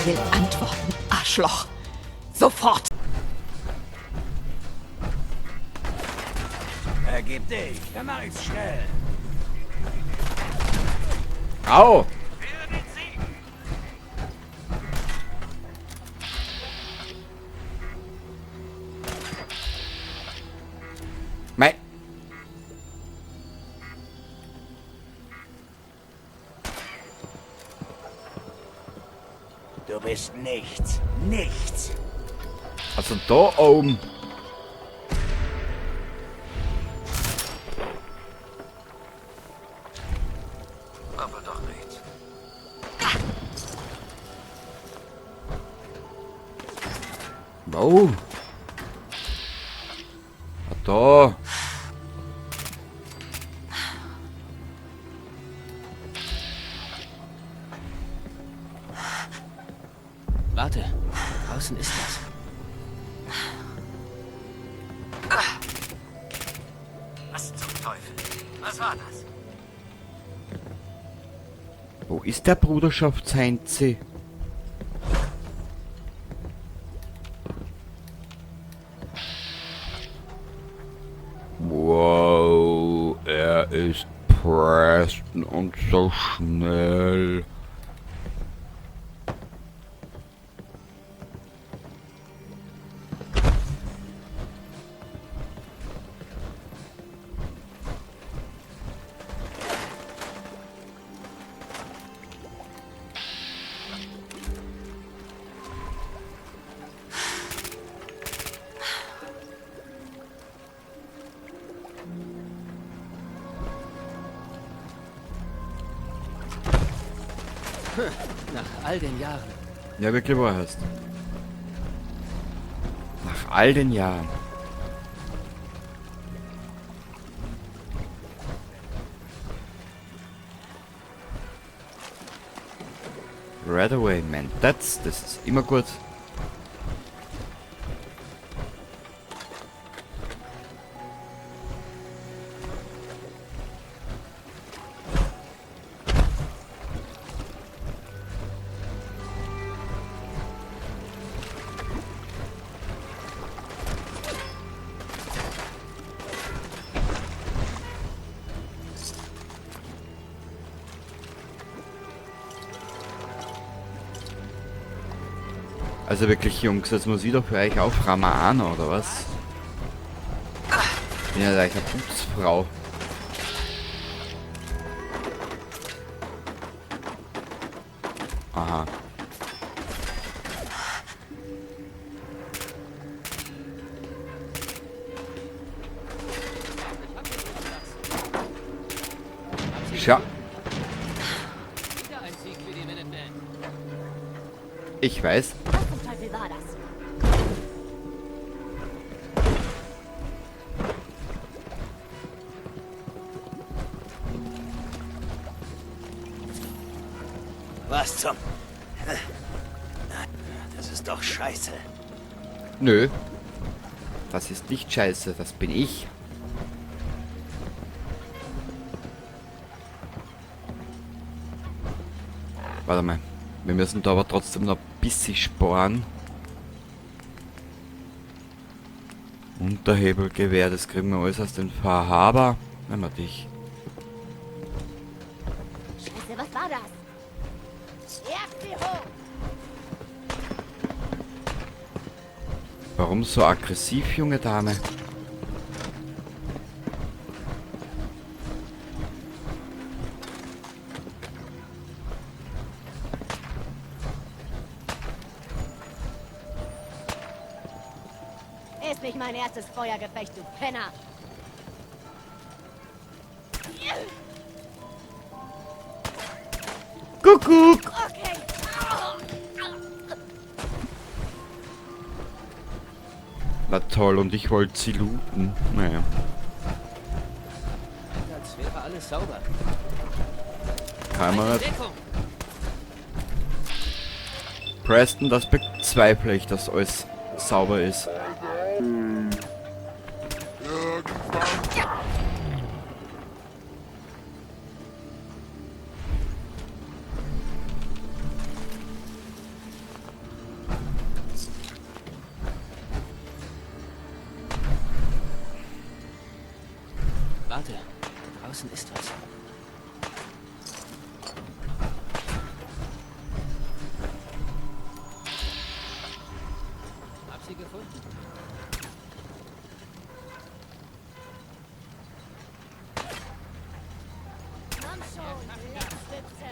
Will antworten, Arschloch. Sofort. Ergib dich, dann mach ich's schnell. Au! Für den Sieg! Mei. Du bist nichts. Nichts. Also da oben. Aber doch nichts. Wow. Ah, da. Warte, draußen ist was. Was zum Teufel? Was war das? Wo ist der Bruderschaftsheinzi? Wow, er ist Preston und so schnell. Nach all den Jahren. Ja, wirklich wahr heißt. Nach all den Jahren. Right away, man. Das ist immer gut. Also wirklich, Jungs, jetzt muss ich doch für euch auframmen, oder was? Ich bin ja gleich eine Putzfrau. Aha. Schau. Wieder ein Sieg für die Minutemen. Ich weiß. Was zum Teufel war das? Was zum... Das ist doch scheiße. Nö. Das ist nicht scheiße, das bin ich. Warte mal. Wir müssen da aber trotzdem noch ein bisschen sparen. Unterhebelgewehr, das kriegen wir alles aus den Fahrhaber. Nehmen wir dich. Scheiße, was war das? Jagt sie hoch! Warum so aggressiv, junge Dame? Ist nicht mein erstes Feuergefecht, du Penner! Kuckuck! Okay! Na toll, und ich wollte sie looten. Naja. Als wäre alles sauber. Kann man nicht. Deckung! Preston, das bezweifle ich, dass alles sauber ist. Draußen ist was. Hab sie gefunden. Komm schon, Blechbüchse.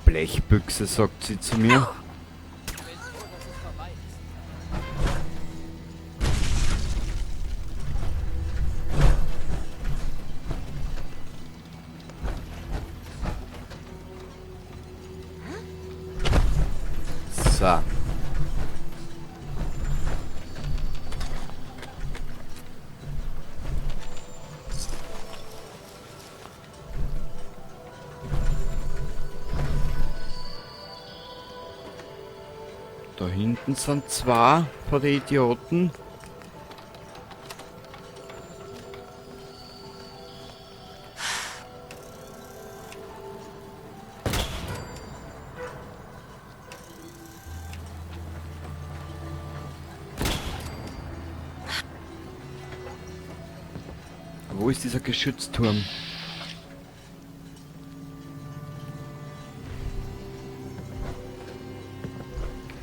Blechbüchse, sagt sie zu mir. Bin froh, dass es vorbei ist. So. Da hinten sind zwei von den Idioten. Wo ist dieser Geschützturm?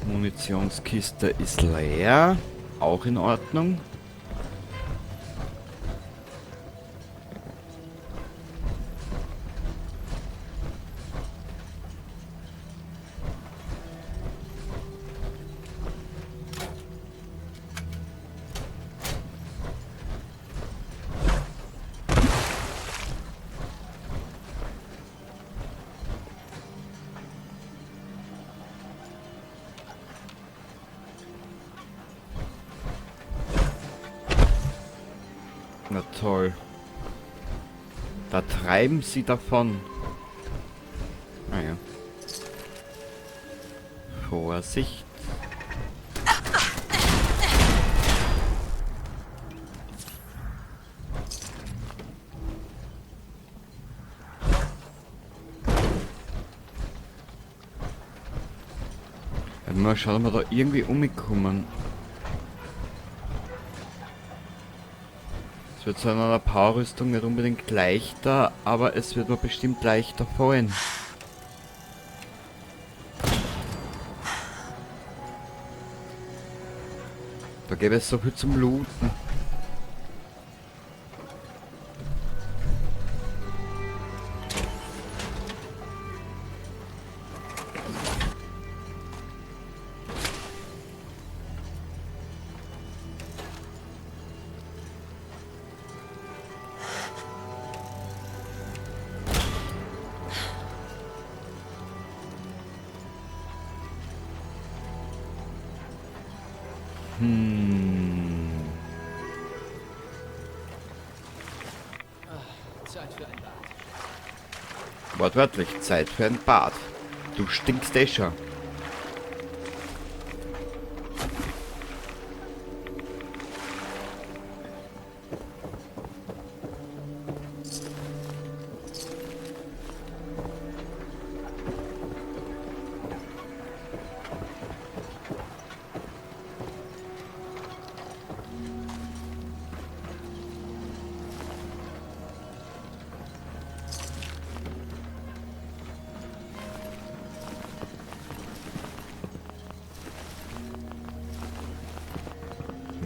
Munitionskiste ist leer. Auch in Ordnung. Na toll. Da treiben sie davon. Naja. Vorsicht. Mal schauen, ob wir da irgendwie umkommen. Es wird zwar in einer Powerrüstung nicht unbedingt leichter, aber es wird mir bestimmt leichter fallen. Da gäbe es so viel zum Looten. Zeit für ein Bad. Wortwörtlich, Zeit für ein Bad. Du stinkst eh schon.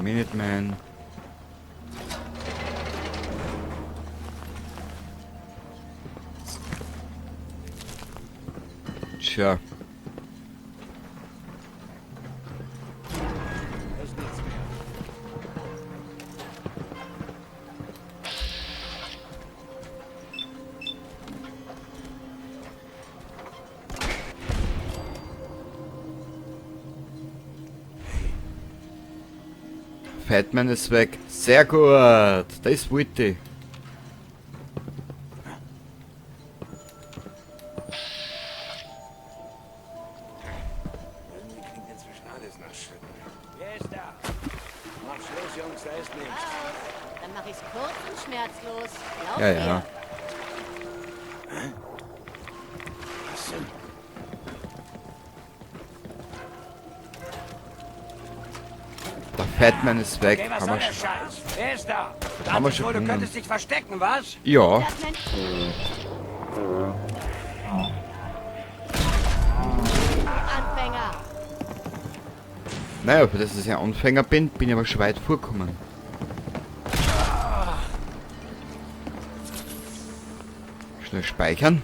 Minuteman. Tja. Da ist nichts mehr. Fatman ist weg. Sehr gut. Das wollte ich. Irgendwie klingt inzwischen alles nach Schritten. Wer ist da? Mach Schluss, Jungs, da ist nichts. Dann mach ich's kurz und schmerzlos. Lauf Ja, ja. her. Was denn? Der Fatman ist weg. Okay, was Kann soll man der Scheiß? Wer ist da? Haben wir schon wohl, du gewonnen. könntest dich verstecken, was? Ja. Anfänger. Naja, für das ich ein Anfänger bin, bin ich aber schon weit vorgekommen. Schnell speichern.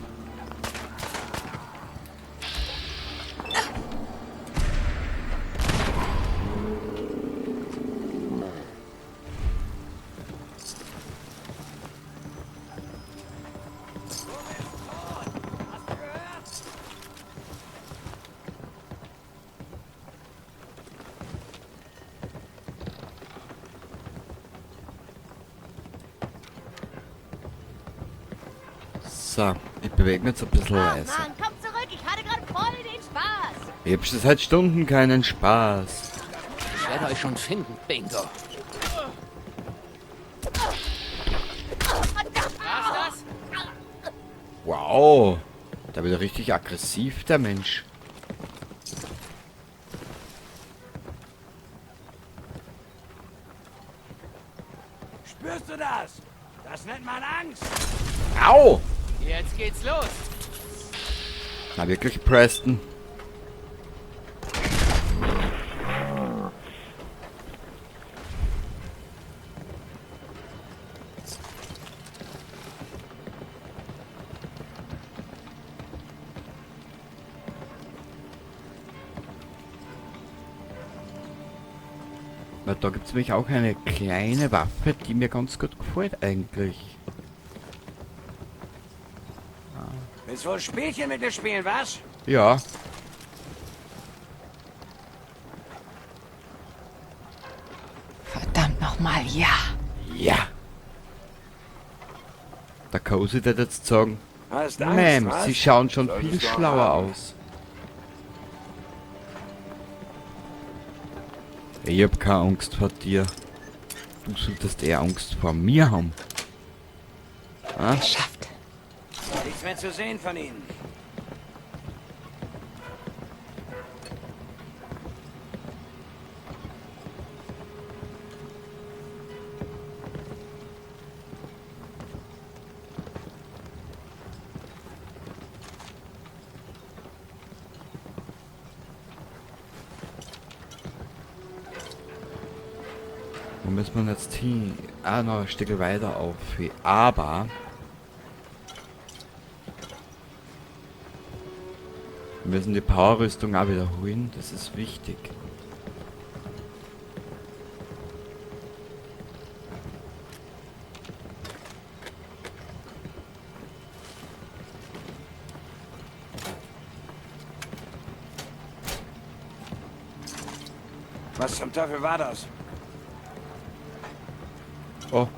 So, ich bewege mich jetzt ein bisschen Ach leise. Mann, komm zurück, ich hatte gerade voll den Spaß. Ich hab schon seit Stunden keinen Spaß. Ich werde euch schon finden. Bingo. War's das? Wow, da wird er richtig aggressiv, der Mensch. Spürst du das? Das nennt man Angst. Au! Jetzt geht's los. Na wirklich, Preston? Na, da gibt's nämlich auch eine kleine Waffe, die mir ganz gut gefällt eigentlich. Willst wohl Spielchen mit mir spielen, was? Ja. Verdammt nochmal, ja. Ja. Der Cozy wird jetzt sagen, Hast Angst, Ma'am, was? Sie schauen schon Solltest viel du auch schlauer haben. aus. Ich hab keine Angst vor dir. Du solltest eher Angst vor mir haben. Ah? Geschafft. Nichts mehr zu sehen von ihnen. Wo müssen wir jetzt hin? Ah, noch ein Stück weiter auf. Aber wir müssen die Powerrüstung auch wieder holen. Das ist wichtig. Was zum Teufel war das? Oh.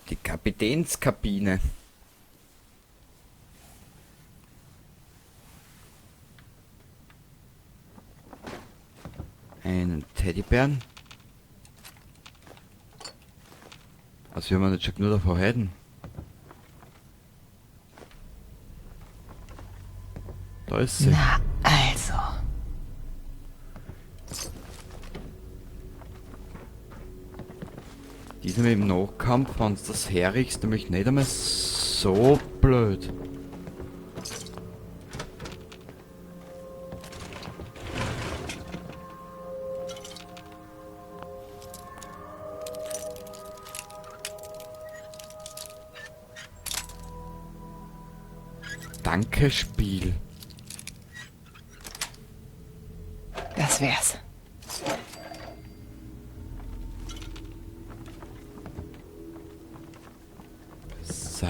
Die Kapitänskabine. Einen Teddybären. Also wir haben nicht schon nur davor hätten. Da ist sie. Na, also. Die ist nämlich im Nahkampf, wenn du das herrichst, nämlich nicht einmal so blöd. Danke, Spiel. Das wär's. So.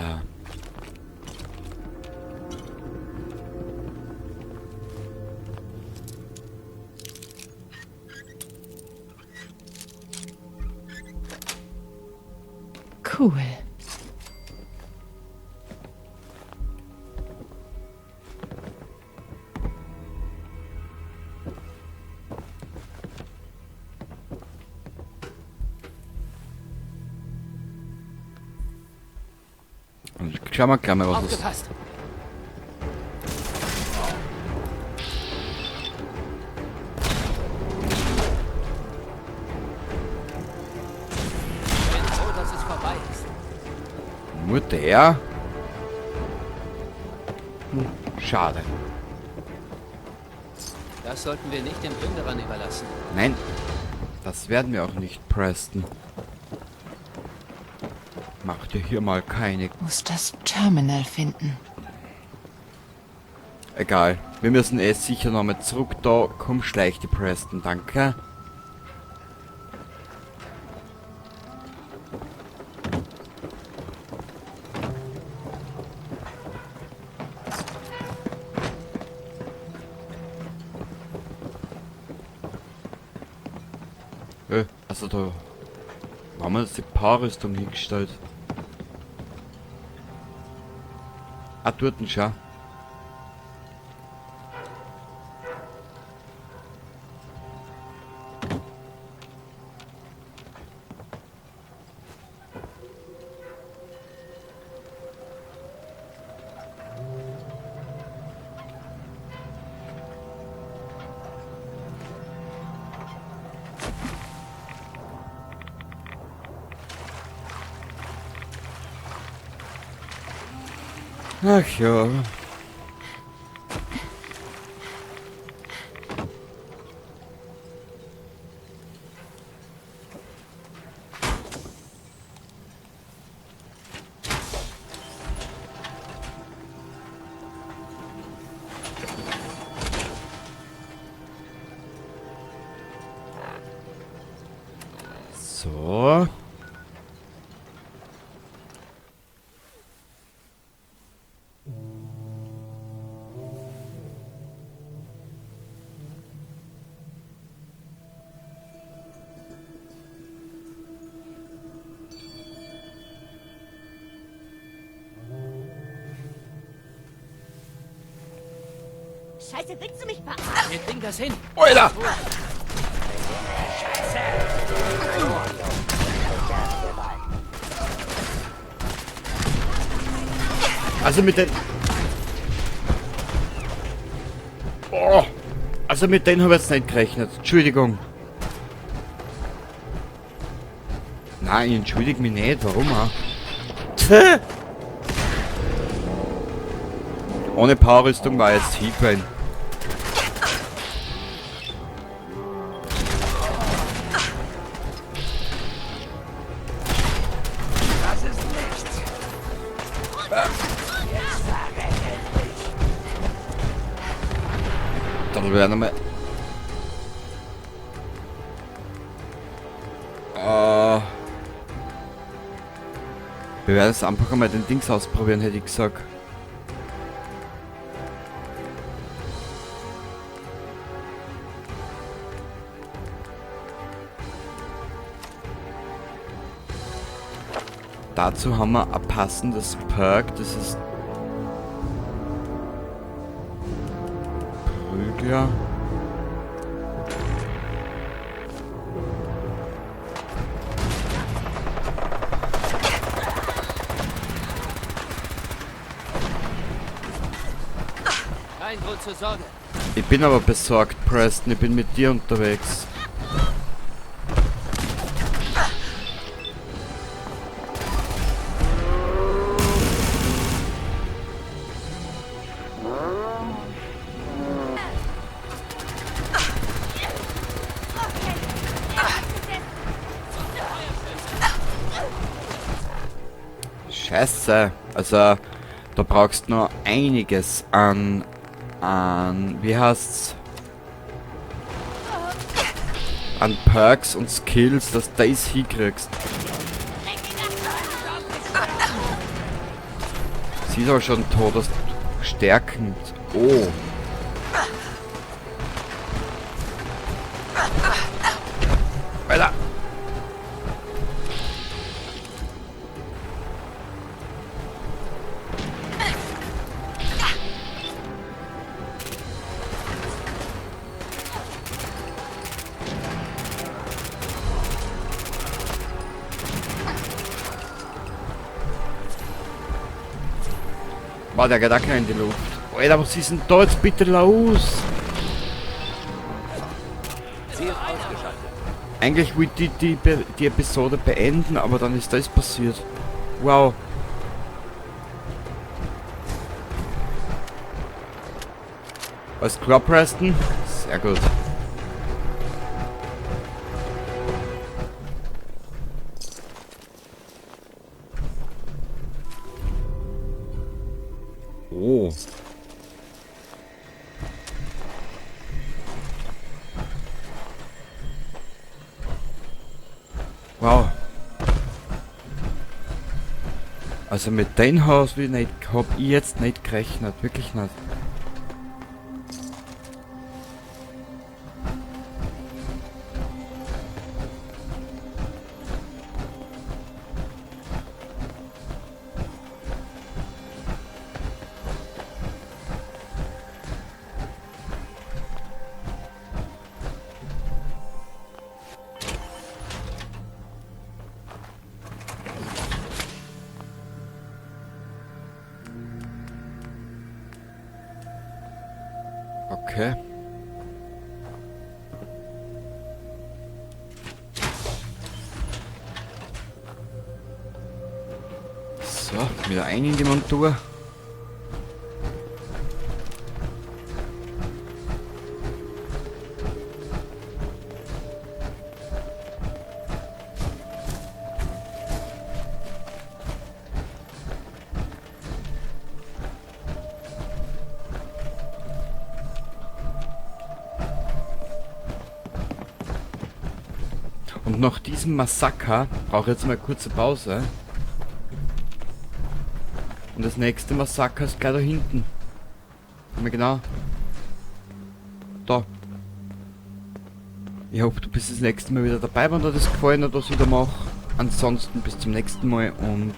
Cool. Und schauen wir gleich mal, was es Aufgepasst. Nur der? Schade. Das sollten wir nicht den Plünderern überlassen. Nein, das werden wir auch nicht, Preston. Mach dir hier mal keine... Muss das Terminal finden. Egal, wir müssen eh sicher nochmal zurück da. Komm, schleich die Preston, danke. Also da haben wir jetzt die Paarrüstung hingestellt. Ah, dort schon. Ach ja. So. Scheiße, willst du mich verarschen? Wir kriegen das hin. Alter! Also mit den... Oh! Also mit denen habe ich jetzt nicht gerechnet. Entschuldigung. Nein, ich entschuldige mich nicht. Warum auch? Tch. Ohne Powerrüstung war jetzt Heatran. Das ist nichts. Jetzt verreck endlich. Dann werden wir... Wir werden jetzt einfach einmal den Dings ausprobieren, hätte ich gesagt. Dazu haben wir ein passendes Perk, das ist Prügler. Kein Grund zur Sorge. Ich bin aber besorgt, Preston. Ich bin mit dir unterwegs. Scheiße. Also, da brauchst du noch einiges an, wie heißt's? An Perks und Skills, dass du das hinkriegst. Sie ist aber schon tot, das stärkend. Oh. Alter. Boah, der geht auch in die Luft. Alter, was ist denn da jetzt bitte los? Ziel ausgeschaltet. Eigentlich wollte ich die Episode beenden, aber dann ist das passiert. Wow. Alles klar, Preston? Sehr gut. Oh. Wow. Also mit dem Haus wie nicht, hab ich jetzt nicht gerechnet, wirklich nicht. Okay. So, wieder ein in die Montur. Und nach diesem Massaker brauche ich jetzt mal eine kurze Pause. Und das nächste Massaker ist gleich da hinten. Mal genau. Da. Ich hoffe, du bist das nächste Mal wieder dabei, wenn dir das gefallen hat, was ich da mache. Ansonsten bis zum nächsten Mal und